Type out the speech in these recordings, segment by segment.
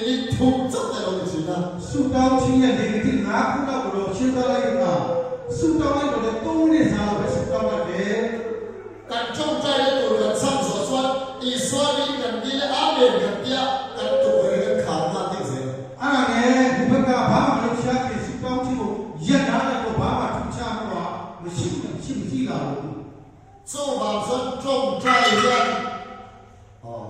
minute thum chauh te a lo ni thin a. ဆုတောင်းခြင်းရဲ့နေတိ၅ခုလောက်ကိုတော့ရှင်းသွားလိုက်တာဆုတောင်းလိုက်တော့လည်း၃မိနစ်စာလောက်ပဲဆုတောင်းလိုက်တယ် Kan tawngtai na tur kan chhang zawh chuan Isua ring kan dil a, Amen kan tia, kan tukverh kan khar nghal daih zel. အဲ့ဒါနဲ့ဒီဘက်ကဘာမှမလုပ်ရှားခင်ဆုတောင်းခြင်းကိုရပ်နားလိုက်တော့ဘာမှထူးခြားမှုကမရှိမရှိမရှိလာဘူး Chuvang chuan tawngtai hian aw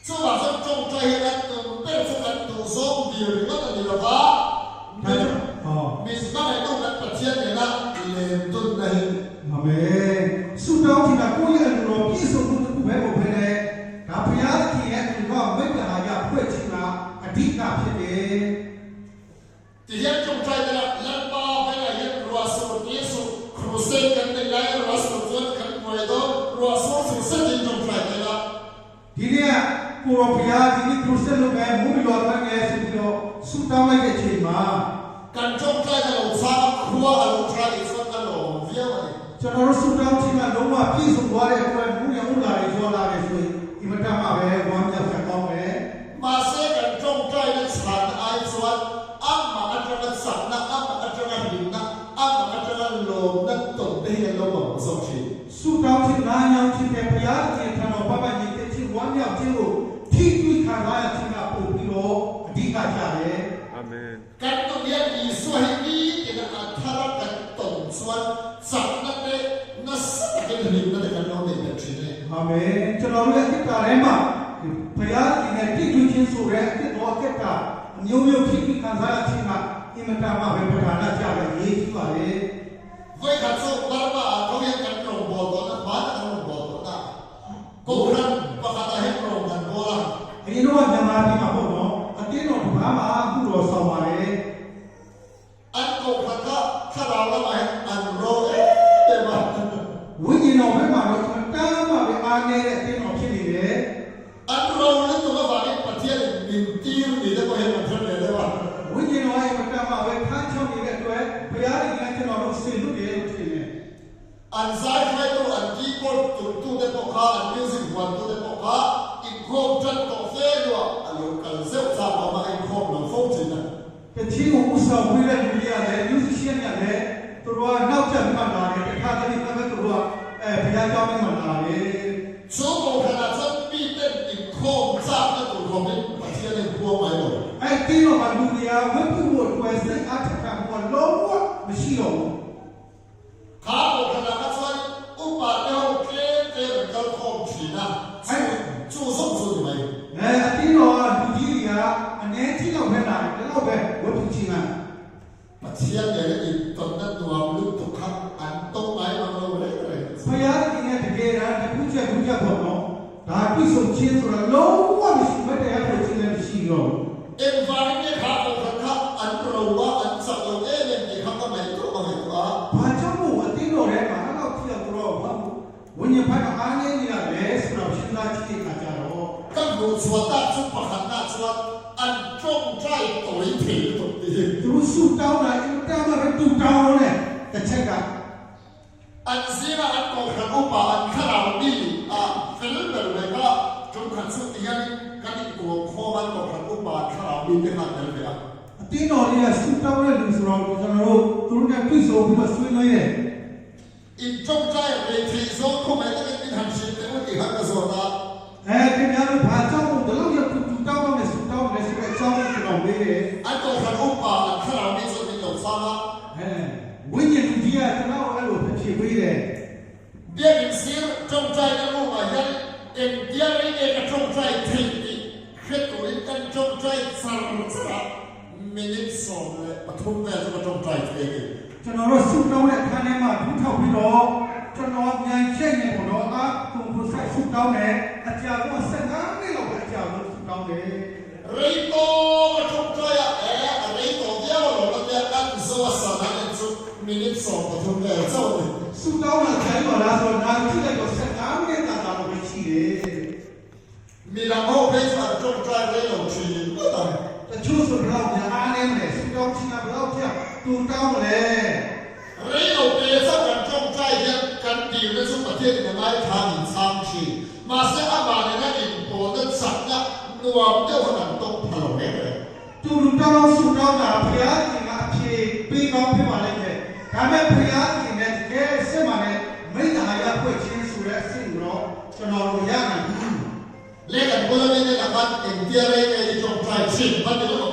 chuvang chuan tawngtai hian an tum ber chu kan duhzawng dil ringawt a ni lo va, ဒါကြောင့်ဟော min hmangaihtu kan Pathian nena lemtunna hi အာမင်ဆုတောင်းခြင်းကကိုယ့်ရဲ့အလိုတော်ပြည့်စုံမှုတစ်ခုပဲမဟုတ်ဘဲနဲ့ဒါဘုရားသခင်ရဲ့အလိုတော်မိတ္တဟာယဖွဲ့ခြင်းကအဓိကဖြစ်တယ် Ti hian tawngtai te lah Lalpa velah hian ruah sur ni suh, crusade kan nei lai a ruah sur chuan kan buai dawn, ruah sur sur zetin tawngtai te lah. ဒီနေ့ကကိုရောဘုရားဒီနေ့ crusade လုပ်မယ်မူလျော်ထားတယ်ဆိုပြီးတော့ဆုတောင်းလိုက်တဲ့အချိန်မှာ Kan tawngtai a lo chhang a, khua a lo tha tih chuan a lawm viau a ni. ကျွန်တော်တို့ဆုတောင်းခြင်းကလုံးဝပြည့်စုံသွားတဲ့အတွက်မူရဥလာတွေရောလာတယ်ဆိုရင်အင်မတန်မှပဲဝမ်းမြောက်စရာကောင်းတယ် Mahse kan tawngtaina chhan ai chuan amah atanga chakna, amah atanga hlimna, amah atanga lawmna tawn te hi kan lo mamawh zawk thin. ဆုတောင်းခြင်းနာညောင်းခြင်းတဲ့ဘုရားသခင်ထံတော်ပပညီတဲ့ခြင်းဝမ်းမြောက်ခြင်းကိုထိတွေ့ခံစားရခြင်းကပို့ပြီးတော့အဓိကကြတယ် Amen. Kan nun hian Isua hi nitin a thar a kan tawn chuan chakna te nasa takin hlimna te kan lo nei belh thin a ni. အာမင်ကျွန်တော်တို့ရဲ့အသက်တာထဲမှာဘုရားသခင်နဲ့ထိတွေ့ခြင်းဆိုတဲ့အသက်တော်အသက်တာအမျိုးမျိုးထိတွေ့ခံစားရခြင်းကအင်မတန်မှပဲပဌာနကြတယ်ရေးကြည့်ပါလေ Vawi khat chu Burma ah tho hian kan rawngbâwl tawhna, hmana kan rawngbâwl tawhna Kohhran pakhatah hian rawn kan bawl a. အရင်တော့မြန်မာပြည်မှာပေါ့နော်အတင်းတော်တပါးမှာအခုတော့ဆောင်ပါတယ် An Kohhran kha thlarau lamah hian an ro em em a. ဝိညာဉ်တော်ဘက်မှာတော့အင်မတန်မှပဲအားနည်းတဲ့အတင်းတော်ဖြစ်နေတယ် An ro lutuk avangin Pathianin min tir ni te pawh hian an hre ve deuh a. ဝိညာဉ်တော်ရဲ့မတန်မှပဲခန်းချောင်းနေတဲ့အတွက်ဘုရားသခင်ကကျွန်တော်တို့စေလွတ်တယ်လို့ထင်တယ် An zai hruaitu, an keyboard tumtute pawh kha, an music huantute pawh kha inkhawm tan tawh fe luah a lo kal zeuh chak awm a, a inkhawm lo fo thin a. တချင်းကိုဥဆောင်ပေးတဲ့လူတွေကလည်း musician တွေကလည်းသူတို့ကနောက်ကျမှလာတယ်တခါတလေမှသူတို့ကအဲဘုရားကျောင်းထဲမှာလာတယ် Chu kohhranah chuan miten inkhawm chakna tur khawpin Pathian in huang mai lo. အဲတင်းတော်မှာလူတွေကဝတ်ပြုဖို့အတွက်စိတ်အားထက်သန်မှုကလုံးဝမရှိတော့ဘူး Kha kohhranah kha chuan upa te ho tlem tlem an kal khawm thin a, chu chu zawng chu ni mai. အဲအတင်းတော်ကလူကြီးတွေကအနည်းကြီးလောက်ပဲလာတယ်ဒီလောက်ပဲဝတ်ပြုခြင်းက Pathian nena intawnna nuam lutuk kha an tawng ngai mang lo reng reng. ဘုရားသခင်ရဲ့တကယ်တမ်းတခုချက်ခုချက်ပေါ့နော်ဒါပြည့်စုံခြင်းဆိုတာလုံးဝမရှိမတရားဖြစ်ခြင်းလည်းမရှိတော့ Engvangin nge kha kohhran kha an ro a, an chak lo em em tih kha ka ngaihtuah a ngaihtuah a. ဘာကြောင့်မို့အတင်းတော်ထဲမှာအဲ့လောက်ထိအောင်တော့ဘာဝိညာဉ်ဖက်ကအားနေနေရလဲဆိုတော့စဉ်းစားကြည့်တဲ့အခါကျတော့ Ka hmuh chhuah tak chu pakhatna chuan an tawngtai tawi thei lutuk tih hi. သူတို့ဆူတောင်းတာအင်တန်မှပဲတူတောင်းလို့နဲ့တစ်ချက်က An zingah an kohhran upa an thlarau mi a fel ber mai kha tum khat chu ti hianin kan inkuam khawm an kohhran upa an thlarau mi te kha an tel ve a. အတင်းတော်တွေကဆူတောင်းတဲ့လူဆိုတော့ကျွန်တော်တို့သူတို့နဲ့တွေ့ဆုံပြီးတော့ဆွေးနွေးတယ် In tawngtai rei theih zawng khawmai takin min han hrilh teh u tih kha ka zawt a. အဲခင်ဗျားတို့ဘာကြောင့်မို့ဒီလောက်ရတူတူတောင်းတော့မယ်ဆူတောင်းတယ်ဆိုတဲ့အကြောင်းကိုကျွန်တော်မေးတယ် An kohhran upa an thlarau mi chuan min lo chhang a. အဲဝိညာဉ်လူကြီးကကျွန်တော်အဲ့လိုဖြစ်ပေးတယ် Biakin sir tawngtaina room-ah hian engtia rei nge ka tawngtai theih tih hre turin kan tawngtai char char a, minute 13 vel chu ka tawngtai thei a ni. ကျွန်တော်တို့ဆူတောင်းတဲ့အခန်းထဲမှာဒူးထောက်ပြီးတော့ကျွန်တော်မြန်ချက်နေပေါ့တော့အာကွန်ကိုဆိုင်ဆူတောင်းတယ်အကြာဆုံး15မိနစ်လောက်ပဲအကြာဆုံးဆူတောင်းတယ် Rei tawng a tawngtai a, e a rei tawh viau a lo la tia kan zo a sana en chu minute 13 vel chauh a ni. ဆူတောင်းတာချိုင်းပါလားဆိုတော့နာကြည့်လိုက်တော့15မိနစ်သာသာတော့ပဲရှိတယ် Midang ho phei chu an tawngtai rei lo thin ngawt ang. တချို့ဆိုတော့များအားနေမလဲဆူတောင်းချင်းကဘယ်တော့ပြတူတောင်းမလဲ Rei lo pe chauh kan tawngtai hian kan dilna chu Pathianin a ngaithla min chhang thin. Mahse amah nena inpawlna chakna nuam deuh kha kan tawng pha lo reng reng. တူတူတောင်းဆုတောင်းတာဖျားခင်ကအဖြေပေးကောင်းဖြစ်ပါလိမ့်မယ်ဒါပေမဲ့ဖျားခင်နဲ့တကယ်စစ်မှန်တဲ့မိတ္တာရဖွဲ့ခြင်းဆိုတဲ့အဆင့်ကိုတော့ကျွန်တော်တို့ရနိုင်ဘူး Le kan bula mi te lakhan engtia rei nge i tawngtai thin va ti lo.